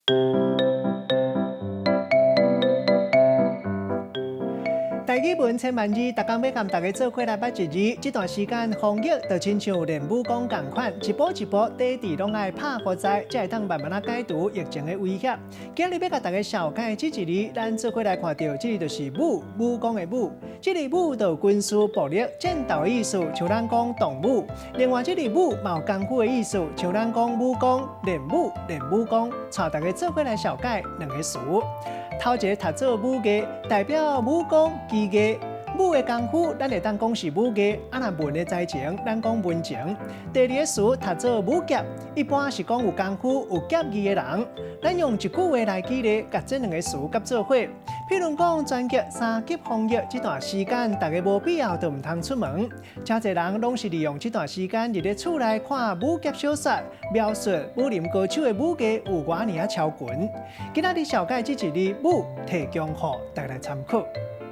台語文千萬字，逐工欲佮大家做伙來捌一字。這段時間防疫就親像練武功仝款，一步一步底佇攏愛拍予在，才會當慢慢仔解除疫情的威脅。今日欲共大家紹介這一字，咱做伙來看著，這个就是武，武功的武。這个武就有軍事、暴力、戰鬥的意思，像咱講動武。另外，這个武嘛有功夫的意思，像咱講武功、練武、練武功。帶大家做伙來紹介兩个詞。頭一个讀做武藝，代表武功技藝。武的功夫，咱會當講是武藝；啊，若文的才情，咱講文情。第二個詞讀做武俠，一般是講有功夫、有俠義的人。咱用一句話來舉例，共這兩个詞結做伙。譬如講，全國三級防疫這段時間，大家無必要就毋通出門。誠濟人攏是利用這段時間，佇咧厝內看武俠小說，描述武林高手的武藝有偌爾仔超群。今仔日紹介這一字武，提供予大家來參考。